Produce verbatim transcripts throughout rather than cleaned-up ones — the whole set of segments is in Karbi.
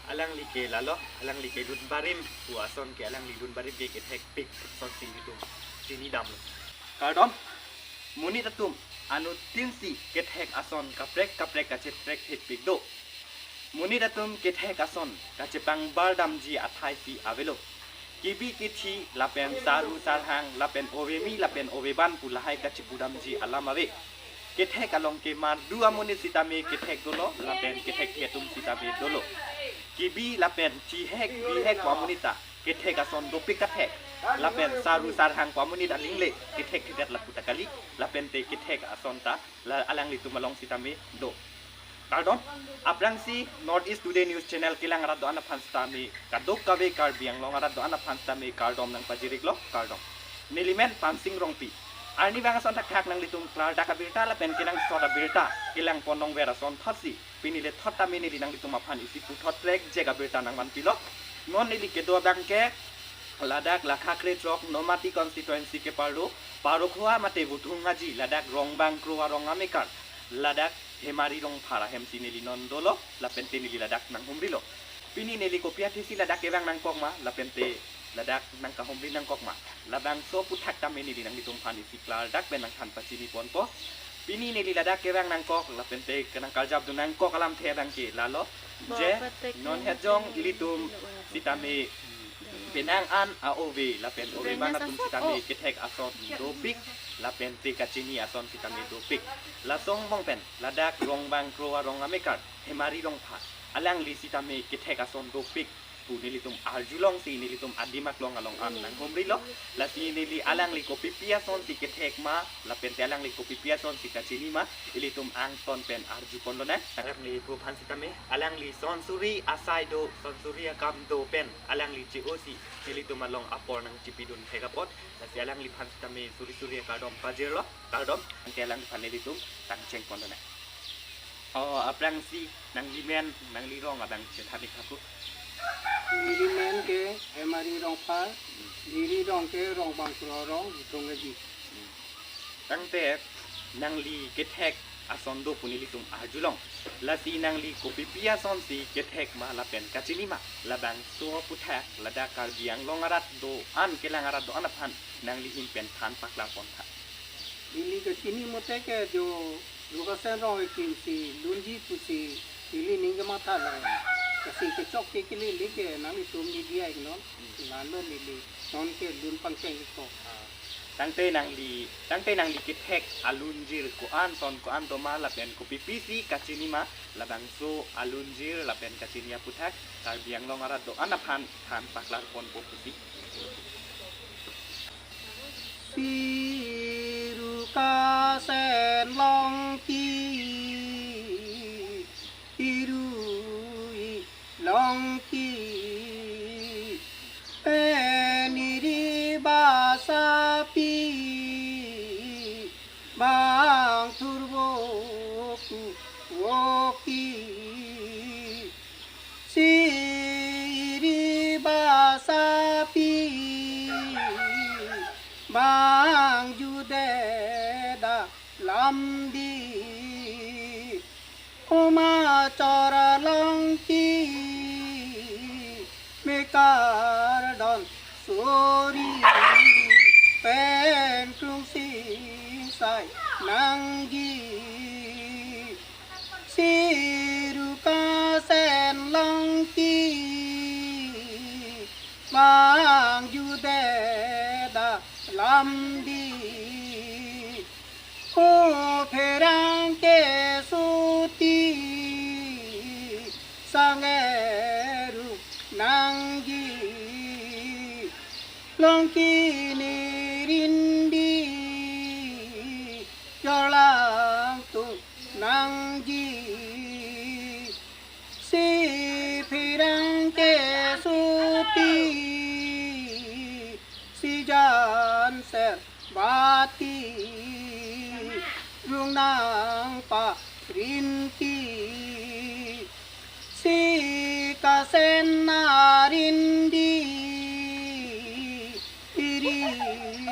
Alangli ke lalo, alangli ke lun barim pu ason ke, alangli lun barim ke kethekpik ason si itum chinidamlo. Kardom, monit atum anuttin si kethek ason kaprek kaprek kacheprek thekpik do. Monit atum kethek ason kachepangbardamji athai si avelo. Kebi kethi lapen saru sarhang lapen ovemi lapen oveban pu lahai kachipudamji alam ave. Kethek along ke madu amonit sitame kethek dolo lapen kethekthi atum sitame dolo. Kebi lapen thihek bihek pu amonit ta kethek ason dopik kethek, lapen saru sarhang pu amonit aling le kethekthedet lapu ta kali, lapente kethek ason ta la alanglitum along sitame do. Kardom, aphrangsi North East Today News Channel kelang arat do-an aphan sitame, kadokave Karbi Anglong arat do-an aphan sitame kardom nangpajir-iklo, kardom. Neli men Pansing Rongpi. Arnivang ason thakthak nanglitum klardak abirta lapen kenangsot abirta kelang pon longver ason thotsi, pini le thot tame neli nanglitum aphan isi puthot trek jek abirta nangvanpilo. Non neli kedo abang ke ladak Lakha Krethrok Nomati constituency keparlo Parokhowa mate Vuthung Aji, ladak Rongbang Kro arong amekar, ladak Hemari Rongphar ahem si neli non dolo, lapente neli ladak nanghumrilo. Pini neli kopi athesi ladak kevang nangkok ma, lapente ladak nangkahumri nangkok ma, labangso aputhak tame neli nanglitum aphan isi klardak pen nangthan pachini ponpo. Pini neli ladak kevang nangkok, lapente kenang karjap dun nangkok alamthe abang ke lalo, je non hetjong ilitum sitame penang an a-ove lapen oveban atum sitame kethek ason dopik, lapente kachini ason sitame dopik. Laso angbong pen ladak Rongbang Kro arong amekar Hemari Rongphar, alangli sitame kethek ason dopik pu nelitum arjulongsi nelitum adim aklong along an nanghumrilo. Lasi neli alangli kopipi ason si kethek ma, lapente alangli kopipi ason si kachini ma, ilitum angton pen arju ponlonang. Alangli pu aphan sitame, alangli son suri asai do, son suri akam do pen alangli che-o si nelitum along apor nangchipidun thek apot. Lasi alangliphan sitame suri suri akardom pajirlo, kardom. Anke alangliphan nelitum tangcheng ponlonang. O, aphrangsi nangli men, nangli rong abang chethan-ik tha pu. Neli men ke Hemari Rongphar, neli rong ke Rongbang Kro arong, Vuthung Aji. Tangte nangli kethek ason do pu nelitum arjulong. Lasi nangli kopipi ason si kethek ma lapen kachini ma, labangso aputhak ladak Karbi Anglong arat do-an kelang arat do-an aphan nangli ahin pen than paklar pon tha. Neli kachini mote ke jo Lukasen Rongpi akim si lunji pusi neli ning kematha lo. Kasi kechok ke kelele ke nanglitum media iknon. Lalo neli non ke lun pangcheng-ikpo. Tangte nangli, tangte nangli kethek alunjir ko-an ason ko-an do ma lapen kopipi si kachini ma, labangso alunjir lapen kachini aputhak Karbi Anglong arat do-an aphan than paklar ponpo pusi. Siru kasen longki, irui longki, peniri basapi, bang turbo ku woki. Siri basapi, bang jude da lamdi. Oma chora longki, mekar don suri, pen krung singsai nangji. Siru kasen longki, bang jude da lamdi. O pherangke suti, sangeru nangji. Longki ne rindi, jorlangtung nangji. Si pherangke suti, si janser bati, rung nangparinti. Si kasen narindi, iri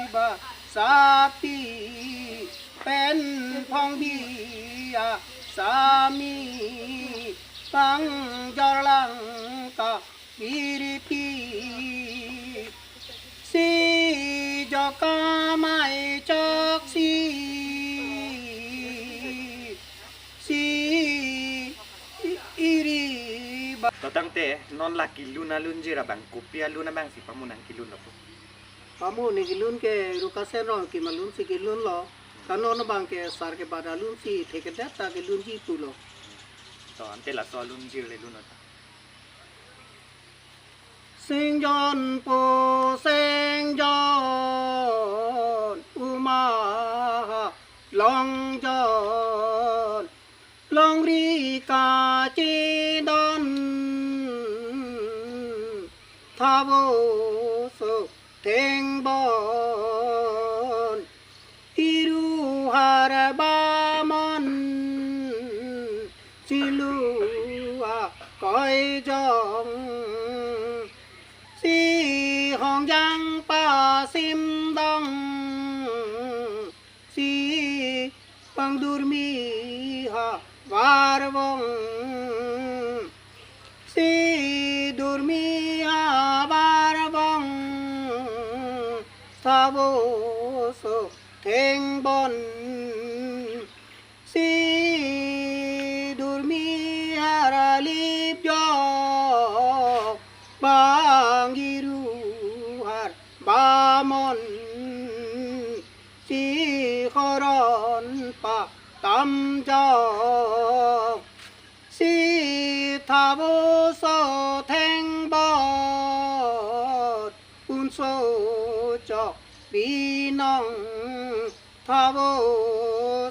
basapi, pen phong biya sami, bang jorlang To tangte non la kelun alunjir abang kopi alun abang si pamu nangkelunlo pu? Pamu ne kelun ke Rukasen Rongkim alun si kelunlo. Kanon abang ke sar kebat alun si thekedet ta kelunji pulo. To ante laso alunjir le lun ota. Sengjon po sengjon, uma ha longjon, longri kachidon, thavo so thengbon, iru har bamon, silu akoijong, si hongjang pasim dong, si pangdurmi havar vong, si durmi havar vong, thavo so thengbon, si durmi har lip jok, bang iru har bamon, si koron patam jok, si thavo so thengbon, punso chok binong, thavo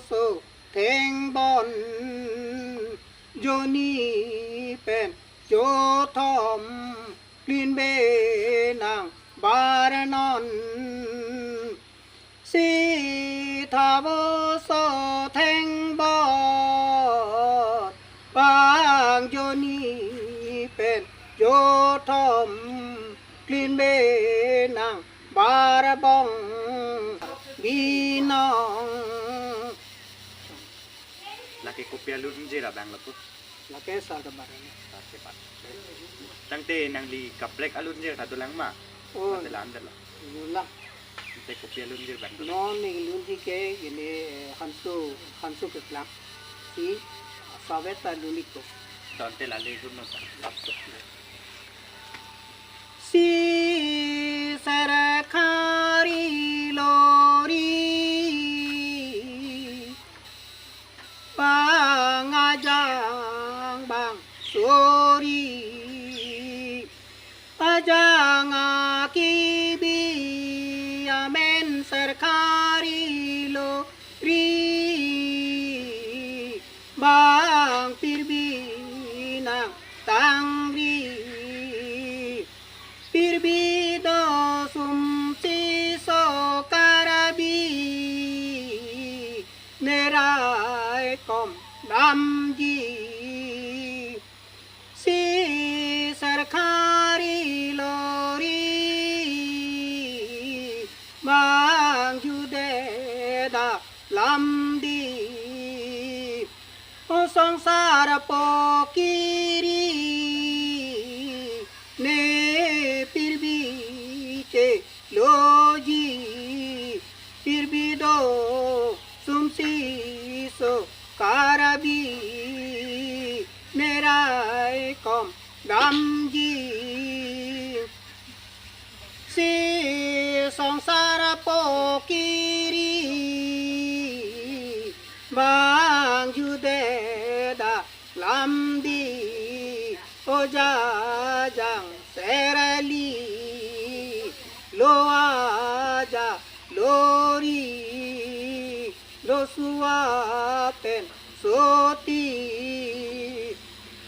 so thengbon, joni pen jothom klin benang barnon, si thavo so thengbon, bang joni pen jothom klin benang barbong binong. Lake kopi alunjir abang lapu? Lake sar kebat. Sar kebat. Tangte nangli kaprek alunjir ta dolang ma? Oh. Mate la-an detlo? Dolang. Ante kopi alunjir abang dolang? Non ne kelunji ke ini, eh, hanso, hanso keplang. Si savet ta lun-ikpo. To ante la le lun nonta. Si Sarkhari lori, bang ajang bang sori, ajang akibi amen Sarkhari lori, bang pirbi nangtangri, pirbi do sumsi so Karbi, ne raikom damji, si Sarkhari lori, bang jude da lamdi, o songsar pokiri, ne pirbi cheloji, pirbi do sumsi so Karbi, ne raikom damji, si songsar pokiri, bang jude da lamdi, o jajang serli, lo aja lori, do sua pen soti,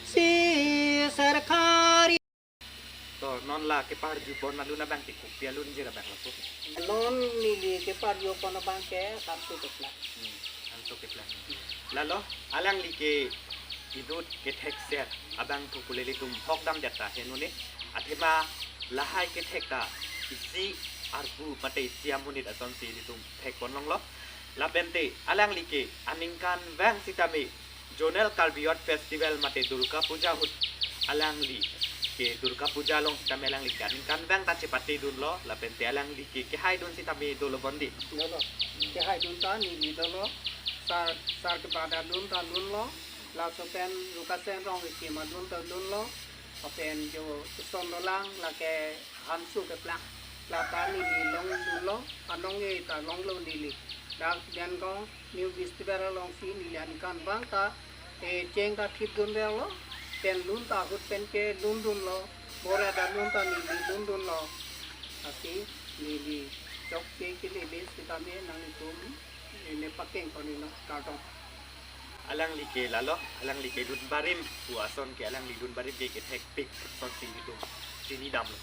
si Sarkhari. To non la keparju pon alun abang ke kopi alunjir abang lapu? Non neli keparju pon abang ke hanso keplang. Hmm, hanso keplang. Lalo, alangli ke inut kethekser abang thu kule ilitum hok damdet ta henone. Athema lahai kethek ta isi arpu mate isi amonit asonsi ilitum thek pon longlo. Lapente alangli ke aningkanvang sitame Zonal Karbi Youth Festival mate Durga Puja ahut alangli ke Durga Puja along sitame alangli ke aningkanvang ta chepate dunlo, lapente alangli ke kehai dun sitame dolo bondi. Dolo. Kehai dun ta neli dolo. Sar, sar kebat alun ta lunlo. Laso pen Rukasen Rongkim alun ta lunlo. Lapen jo ison dolang lake hansu keplang. Lata neli longdunlo, anong e ta longlo neli. Dak Yangon New Festival alongsi neli aningkanvang ta, e, cheng ta thipdunverlo, pen lun ta ahut pen kelundunlo, bor-i ta lun ta neli lundunlo. Lasi neli chokche kelele sitame nanglitum, e, nepakeng ponino, kardom. Alangli ke lalo, alangli ke lun barim pu ason ke, alangli lun barim ke kethekpik asonsi itum chinidamlo.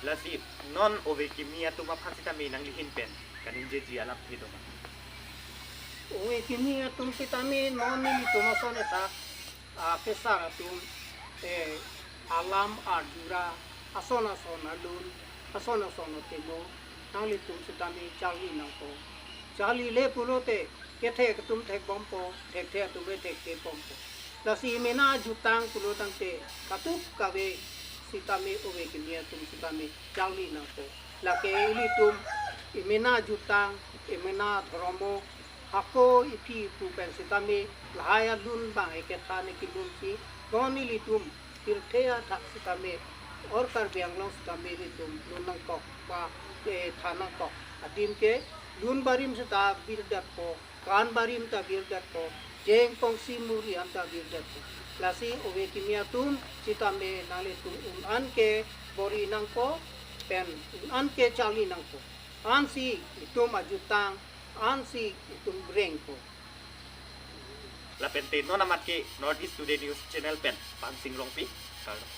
Lasi non ove kimi atum aphan sitame nangli ahin pen kaningjeji alam he doma? Ove kimi atum sitame non nelitum ason ethak, a, kesar atum, e, alam arjura, ason ason alun, ason ason atemo, nanglitum sitame charli nangpo. Charlile pulote kethek atum thekbompo, thekthe atum thekthe bompo. Lasi imena jutang pulo tangte katup kave sitame ove kimi atum sitame charli nangpo. Lake ilitum imena jutang, imena dhormo, hako iphi pu pen sitame lahai alun bang eketha ne kilunsi, non ilitum pirthe athak sitame, or Karbi Anglong sitame ilitum lun nangkok ba, e, tha nangkok. Adim ke lun barim seta virdetpo, kan barim ta virdetpo, jeng pongsi muri an ta virdetpo. Lasi ove kimi atum sitame nanglitum un-an ke bor-i nangpo, pen un-an ke charli nangpo. Ansi itum ajutang, ansi itum brengpo. Lapente non amat ke North East Today News Channel pen Pansing Rongpi, kardom.